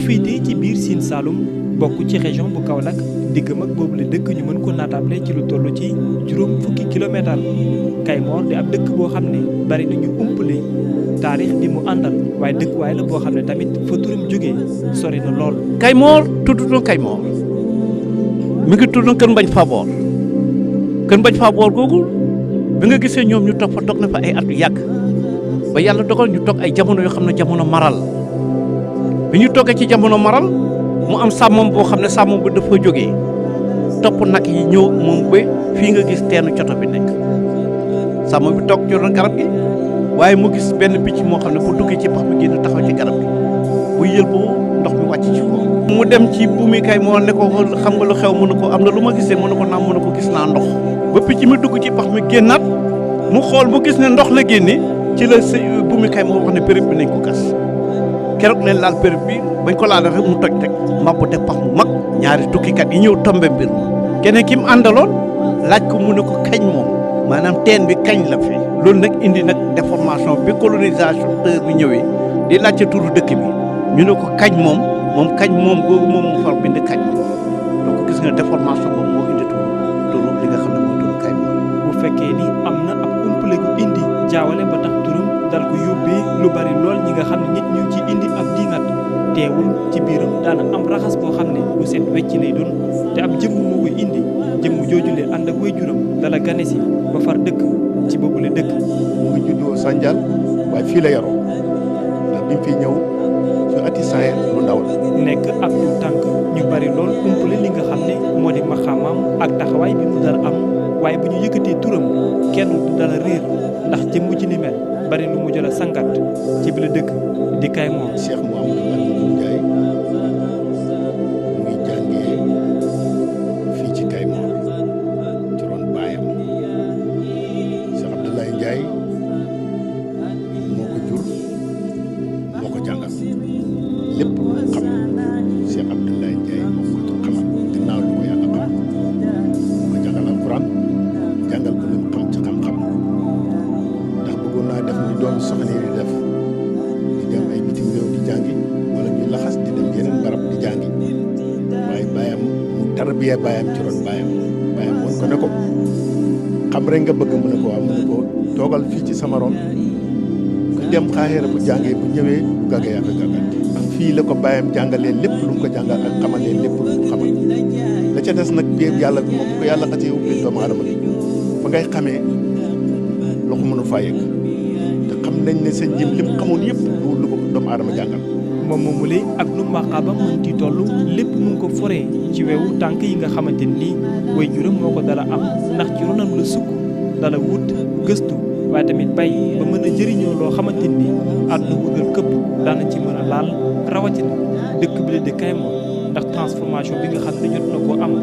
féetee ci biir Sine Saloum bokk ci région bu Kaolack diggam ak boobu la dëkk ñu mën ko naatable ci lu toll ci juróom fukki kilomètre Kaymoor di ab dëkk boo xam ne bari nañu umpale taarix bi mu àndal waaye dëkkuwaay la boo xam ne tamit fa turam jógee sori na lool. Kaymoor tuddutoon Kaymoor mi ngi tuddoon Kër Mbañ Faboor Kër Mbañ Faboor googu bi nga gisee ñoom ñu toog na fa ay at yu yàgg ba yàlla dogal ñu toog ay jamono yoo xam ne jamono maral bi ñu toogee ci jamono maral mu am sàmmam boo xam ne sàmmam bi dafa jógee topp nag yi ñëw moom ba fii nga gis teenu coto bi nekk sàmm bi toog ci ron garab gi waaye mu gis benn picc moo xam ne bu duggee ci pax mi génn taxaw ci garab gi bu yël bu ndox mi wàcc ci ko mu dem ci buumi kay moo ne ko xam nga lu xew mu ne ko am na lu ma gisee mu ne ko naam mu ne ko gis naa ndox ba picc mi dugg ci pax mi génnaat mu xool mu gis ne ndox la génne ci la buumi kay moo wax ne béréb bi nañ ko gas keroog leen laal béréb bi bañ ko laal rek mu toj rek mabbu def pax mu mag ñaari tukkikat yi ñëw tombe mbir keneen ki mu àndaloon laaj ko mu ne ko kañ moom maanaam teen bi kañ la fi loolu nag indi nag déformation bi colonisation bi ñëwee di laajte turu dëkk bi ñu ne ko kañ moom kañ moom googu moom mu far bind kañ donc gis nga déformation boobu moo indi turu li nga xam ne moo turu kañ moom. bu fekkee ni am na ab umpale gu indi jaawale ba tax turam dal ko yóbbee lu bari lool ñi nga xam ne nit ñu ngi ci indi ab diingat teewul ci biiram daana am raxas boo xam ne lu set wecc lay doon te ab jëmm moo koy indi jëmm joojulee ànd ak waajuram dala gane si ba far dëkk ci boobule dëkk. mu ngi juddoo Sandial waaye fii la yaroo ndax bi mu fiy ñëw su ati saayir lu ndaw la. nekk ab du tànk ñu bari lool umpale li nga xam ne moo di maxaamaam ak taxawaay bi mu dara am waaye bu ñu yëkkatee turam kenn du dala réer ndax jëmm ci ni mel bari lu mu jël a sangat ci bi la dëkk di Kaymoor. Cheikh Mouhamadou Amine Ndiaye mu ngi jàngee fii ci Kaymoor ci ron baayam Cheikh Abdoulaye Ndiaye moo ko jur moo ko jàngal lépp lu xam Cheikh Abdoulaye Ndiaye moo ko xamal ginnaaw lu ko yàlla xam moo ko jàngal alxuraan jàngal ko li mu xam ci xam-xam ndax bëggoon naa def ni doon soxna yi di def di dem ay bitim réew di jàngi wala ñuy laxas di dem yeneen barab di jàngi waaye baayam mu tarbiyee baayam ci ron baayam woon ko ne ko xam rek nga bëgg mu ne ko waaw mu ne ko toogal fii ci sama ron ku dem xaaxeera bu jàngee bu ñëwee bu gàggee ak gàggante ak fii la ko baayam jàngalee lépp lu mu ko jàngal ak xamalee lépp lu mu xamal la ca des nag béeb yàlla bi moom bu ko yàlla xasee ubbi doomu aadama bi fa ngay xamee loxo mënu faa yegg te xam nañ ne sa njim lim xamoon yëpp lu ko doomu aadama jàngal. moom moomule ak nu maqaaba mën ci toll lépp mu ngi ko foree ci wewu tànk yi nga xamante ni waajuram moo ko dala am ndax ci ronam la sukk dala wut gëstu waaye tamit bay ba mën a jëriñoo loo xamante ni àdduna wërgal këpp daana ci mën a laal rawatina dëkk bi la di Kaymoor ndax transformation bi nga xam ne jot na koo am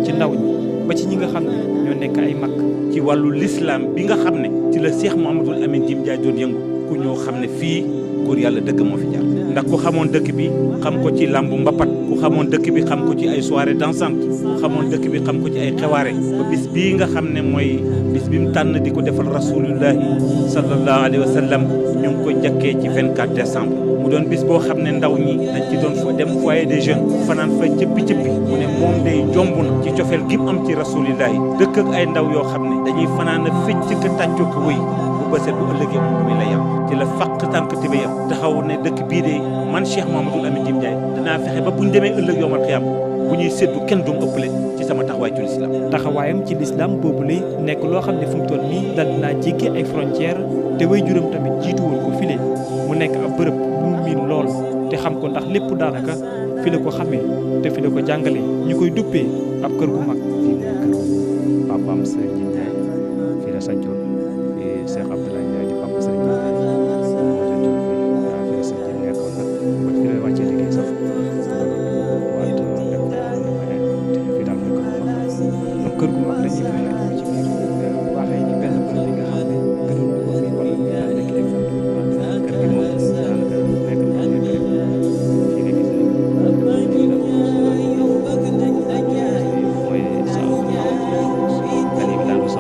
ci ndaw ñi ba ci ñi nga xam ne ñoo nekk ay mag. ci wàllu lislaam bi nga xam ne ci la Cheikh Mouhamadou Amine Jim Ndiaye doon yëngu ku ñoo xam ne fii góor yàlla dëgg moo fi jaar ndax ku xamoon dëkk bi xam ko ci làmbu mbapat ku xamoon dëkk bi xam ko ci ay soirée dansante ku xamoon dëkk bi xam ko ci ay xewaare ba bis bii nga xam ne mooy bis bi mu tànn di ko defal rasulullahi sallallahu alayhi wa sallam ñu ngi ko jàkkee ci 24 décembre mu doon bis boo xam ne ndaw ñi dañ ci doon fa dem foyer des jeunes fanaan fa cëppi-cëppi mu ne moom day jomb na ci cofeel gi mu am ci rasulillahi dëkk ak ay ndaw yoo xam ne dañuy fanaan a fecc ka tàccoo ko wëy bu bëset bu ëllëgee mu mi la yam ci la fàq tànk tibéyam taxaw ne dëkk bii de man Cheikh Mouhamadou Amine Jim Ndiaye danaa fexe ba buñ demee ëllëg yowmal xiyaam bu ñuy séddu kenn dum ëppale ci sama taxawaay ci lislaam taxawaayam ci lislaam boobule nekk loo xam ne fu mu toll nii dal dinaa jéggi ay frontières te waajuram tamit jiitu woon ko file mu nekk ab bërëb bu mu miin lool te xam ko ndax lépp daanaka fi la ko xamee te fi la ko jàngalee ñu koy duppee ab kër gu mag. fii mooy kër papaam Serigne Ndiaye fii la sancoon Cheikh Abdoulaye Ndiaye di papa Serigne Ndiaye moo sancoon fii la Serigne nekkoon nag ba fi lay wàccee liggéey sax waat def fii daal mooy kër gu mag la ñuy fexe ci biir waxee ci benn bërëb bi nga xam ne gënoon na ko fi wala ñu daal nekk exemple kër gi moom daanaka nekk na fii nga gis mooy sa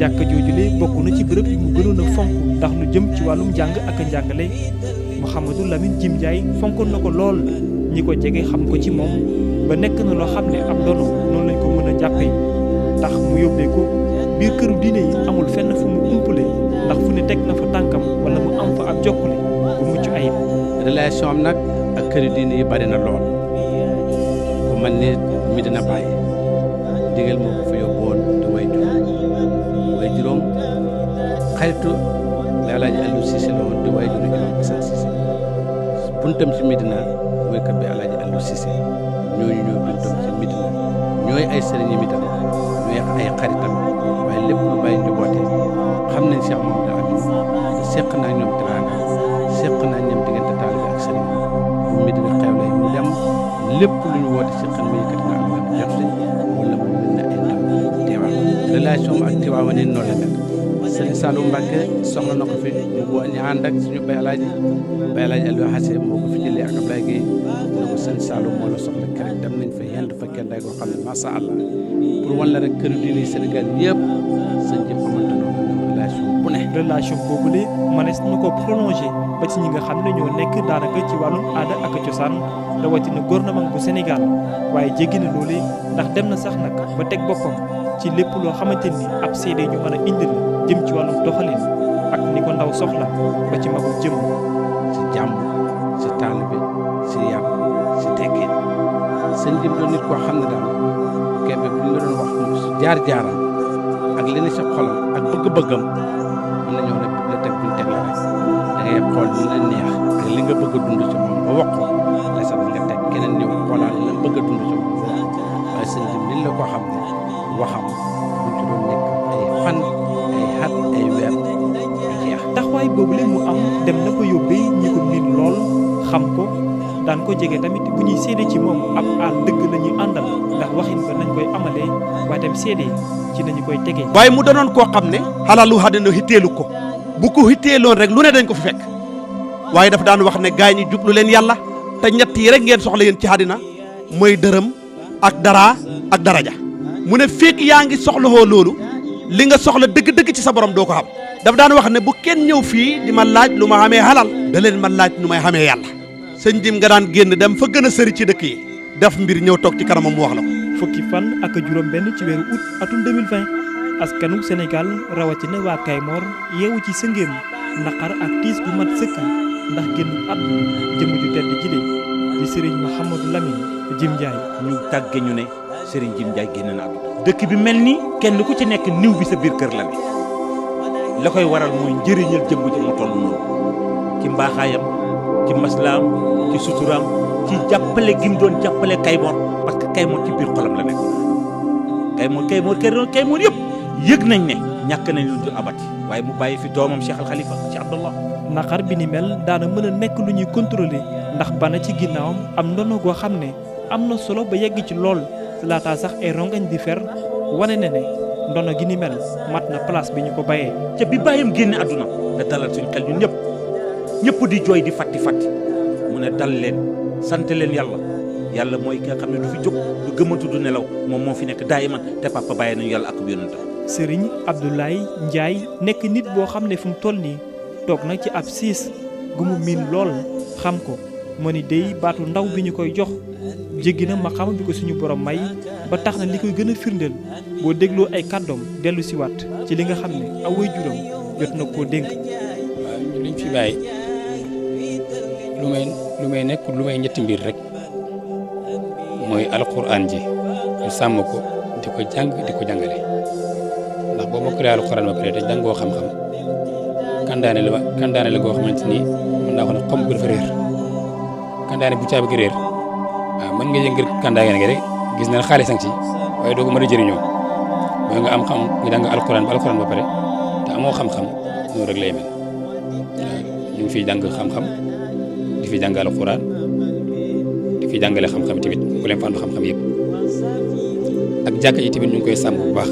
jàkka joojule bokk na ci bërëb yi mu gënoon a fonk ndax lu jëm ci wàllum njàng ak njàngale Mouhamadou Lamine Jim Ndiaye fonkoon na ko lool ñi ko jege xam ko ci moom ba nekk na loo xam ne ab ndono noonu lañ ko mën a jàppee tax mu yóbbee ko biir këru diine yi amul fenn fu mu umpule ndax fu ne teg na fa tànkam wala mu am fa ab jokkule bu mucc ayib. relation am nag ak këru diine yi bari na lool ku mel ni Medina Baye digal moo ko fa yóbbuwoon di way juróom xaritu la Alaaji Aliou Cissé la woon di way juróom Imam Assane Cissé buntam ci Medina mooy kër bi Alaaji Aliou Cissé ñooñu ñoo buntam ci Medina ñooy ay sëriñam itam ñooy ay xaritam waaye lépp lu bàyyi njaboote xam nañ Cheikh Mamadou Amin seq naa ñoom teraanga seq naa ñoom diggante taalibe ak sëriñ bu Medina xew lay mu dem lépp lu ñu woote si xel ma yëkkati nga am jot si wala mu mel ne ay ndaw teewal relation ak Tiwaawan noonu la mel Sëriñ Saliou Mbacke soxla na ko fi mu boo ñu ànd ak suñu Baye Alaaji Aliou Hassé moo ko fi jëlee ak Ablaye Gueye ne ko Sëriñ Saliou moo la soxla keroog dem nañ fa yendu fa kenn day koo xam ne masha Allah pour wan la rek këru diine Sénégal yëpp sëñ ji xamante na relation bu ne. relation boobule mënees na ko prolongé ba ci ñi nga xam ne ñoo nekk daanaka ci wàllum aada ak cosaan rawatina gouvernement bu Sénégal waaye jéggi na loole ndax dem na sax nag ba teg boppam ci lépp loo xamante ni ab seede ñu mën a indil jëm ci wàllum doxalin ak ni ko ndaw soxla ba ci magum jëm. ci jàmm ci taalibe ci yar ci teggin sëñ bi doon nit koo xam ne daal kebe bu ñu la doon wax jaar-jaaram ak li ne sa xolam ak bëgg-bëggam mën nañoo ne bibliothèque bu ñu teg la rek da ngay xool li la neex ak li nga bëgg a dund ci moom ba wax ko la sax nga teg keneen ñëw xoolaat li la bëgg a dund ci moom waaye sëñ bi nit la koo xam ne waxam bu ci doon nekk ay fan ay at ay weer du jeex. taxawaay boobule mu am dem na ko yóbbee ñi ko miin lool xam ko daan ko jege tamit bu ñuy seede ci moom ab aal dëgg la ñuy àndal ndax waxin ba nañ koy amalee waaye tam seede ci nañu koy tegee. waaye mu danoon koo xam ne xalalu àddina hitteelu ko bu ko hitteeloon rek lu ne dañ ko fi fekk waaye dafa daan wax ne gaay ñi jublu leen yàlla te ñett yi rek ngeen soxla yéen ci àddina mooy dërëm ak dara ak daraja mu ne fekk yaa ngi soxlawoo loolu li nga soxla dëgg-dëgg ci sa borom doo ko xam dafa daan wax ne bu kenn ñëw fii di ma laaj lu ma xamee xalal da leen ma laaj nu may xamee yàlla sëñ Jim nga daan génn dem fa gën a sëri ci dëkk yi def mbir ñëw toog ci kanamam mu wax la ko. fukki fan ak juróom benn ci weeru août atum 2020 askanu Sénégal rawatina waa Kaymoor yeewu ci sëngéem naqar ak tiis bu mat sëkk ndax génn àdduna jëmm ju tedd jile di Serigne Mouhamadou Lamine Jim Ndiaye. ñu tàgge ñu ne Serigne Jim Ndiaye génn na àdduna dëkk bi mel ni kenn ku ci nekk niw bi sa biir kër la ne la koy waral mooy njëriñal jëmm ji mu toll noonu ci mbaaxaayam ci maslaam ci suturaam ci jàppale gi mu doon jàppale Kaymoor parce que Kaymoor ci biir xolam la nekk Kaymoor yëpp yëg nañ ne ñàkk nañ lu dul abati waaye mu bàyyi fi doomam Cheikh Al Khalifa ci Abdallah. naqar bi ni mel daana mën a nekk lu ñuy contrôler ndax bana ci ginnaawam am ndono goo xam ne am na solo ba yegg ci lool laataa sax ay rongañ di fer wane na ne ndono gi ni mel mat na place bi ñu ko bayee. ca bi bàyyam génne àdduna da dalal suñu xel ñun ñëpp di jooy di fatti mu ne dal leen sant leen yàlla mooy ki nga xam ne du fi jóg du gëmatu du nelaw moom moo fi nekk daayiman te papa bàyyi nañu yàlla ak yonentam. Serigne Abdoulaye Ndiaye nekk nit boo xam ne fu mu toll nii toog na ci ab siis gu mu miin lool xam ko moo ni day baatu ndaw bi ñu koy jox jéggi na ma xam bi ko suñu borom may ba tax na li koy gën a firndeel boo dégloo ay kàddoom dellu si waat ci li nga xam ne aw waajuram jot na koo dénk. waaw ñu liñ fi bàyyi lu may nekk lu may ñetti mbir rek mooy alquran ji ñu sàmm ko di ko jàng di ko jàngale ndax boo mokkalee alquran ba pare te jàngoo xam-xam kandaane la goo xamante ni mën naa ko ne xom bu dafa réer kandaane bu caabi gi réer waaw mën nga yëngal kandaane gi rek gis na xaalis ci waaye doo ko mën a jëriñoo mooy nga am xam nga jàng alquran ba pare te amoo xam-xam noonu rek lay mel waaw ñu ngi fiy jàng xam-xam di fi jàng alquran di fi jàngale xam-xam tamit bu leen fàndu xam-xam yëpp ak jàkk ji tamit ñu ngi koy sàmm bu baax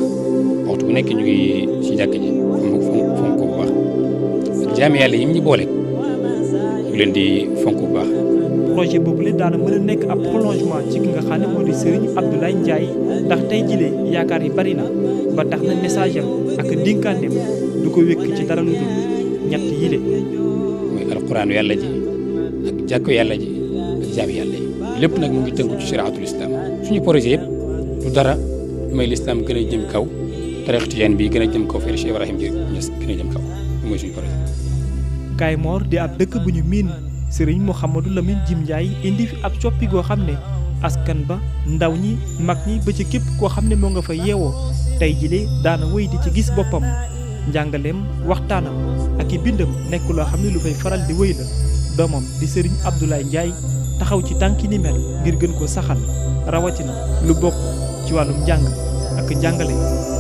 waxtu bu nekk ñu ngi ci jàkk ji fonk ko bu baax ak jaami yàlla yi ñu boole ñu leen di fonk bu baax projet boobule daana mën a nekk ab prolongement ci ki nga xam ne moo di Serigne Abdoulaye Ndiaye ndax tey jilee yaakaar yi bari na ba tax na message am ak dénkaaneem du ko wékk ci dara lu dul ñett yile muy alquraanu yàlla ji ak jàkko yàlla ji ak jaami yàlla yi lépp nag mu ngi tënku ci shariatul islam suñu projet yëpp du dara lu may lislaam gën a jëm kaw tariix tijaan bi gën a jëm kaw fii Cheikh Ibrahim Niass gën a jëm kaw mooy suñu projet. Kaymoor di ab dëkk bu ñu miin Serigne Mouhamadou Lamine Jim Ndiaye indi fi ab coppi goo xam ne askan ba ndaw ñi mag ñi ba ci képp koo xam ne moo nga fa yeewoo tey jile daana wéy di ci gis boppam njàngaleem waxtaanam ak i bindam nekk loo xam ne lu fay faral di wéy la doomam di Serigne Abdoulaye Ndiaye taxaw ci tànki ni mel ngir gën ko saxal rawatina lu bokk ci wàllum njàng ak njàngale.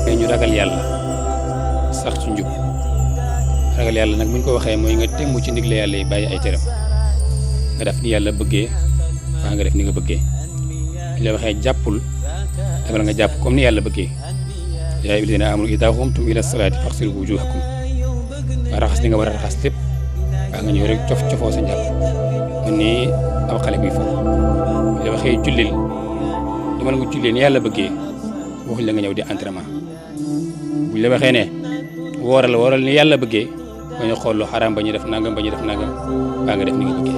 ñu ragal yàlla sax ci njub ragal yàlla nag buñ ko waxee mooy nga tegu ci ndigle yàlla yi bàyyi ay teram nga def ni yàlla bëggee waa nga def ni nga bëggee li la waxee jàppul wala nga jàpp comme ni yàlla bëggee yaa ayyuhal lazina aamanu izaa qumtum ila salaati faghsilu wujuuhakum waa raxas li nga war a raxas lépp waa nga ñëw rek cofoo sa njàpp man nii aw xale buy foofu li la waxee jullil dama la nga jullee ni yàlla bëggee waxuñ la nga ñëw di entraînement buñ la waxee ne wooral ni yàlla bëggee ba ñu xool lu xaraam ba ñu def nangam ba ñu def nangam baa nga def ni nga bëggee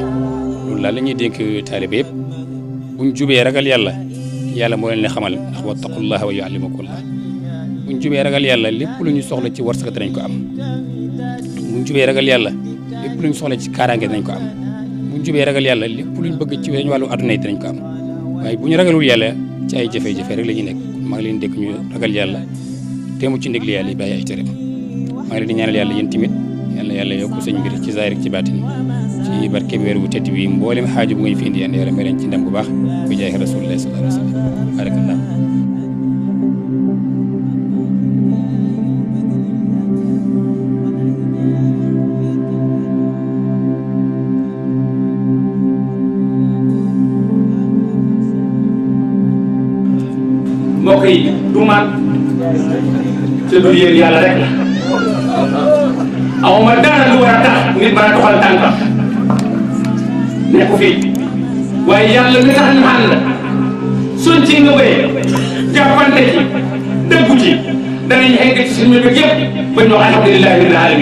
loolu daal la ñuy dénk taalibe yëpp buñ jubee ragal yàlla yàlla moo leen ne xamal ndax wattaqullaha wa yuallimukumullah buñ jubee ragal yàlla lépp lu ñu soxla ci warsak danañ ko am buñ jubee ragal yàlla lépp lu ñu soxla ci kaaraange danañ ko am buñ jubee ragal yàlla lépp lu ñu bëgg ci weñ wàllu adduna yi danañ ko am waaye bu ñu ragalul yàlla ci ay jafe-jafe rek la ñuy nekk maa ngi leen dékk ñu ragal yàlla teemu ci ndigal yàlla yi bàyyi ay tere maa ngi leen di ñaanal yàlla yéen tamit yàlla yokk sëñ mbir ci zaahir ci baatin ci barke weer wu tedd bi mboolem xaaju bu ngeen fi indi yàlla may leen ci ndam bu baax bu jaay rasulullah sallallahu alayhi wa sallam barakallah mbokk yi du man te du yéen yàlla rek la awma dara lu war a tax nit mën a doxal tànkam nekku fii waaye yàlla mi tax ñu ànd suñ ci ngëbee jàppante ci dëggu ci danañ egg ci suñu yëpp ba ñu alhamdulillahi rabbil alamin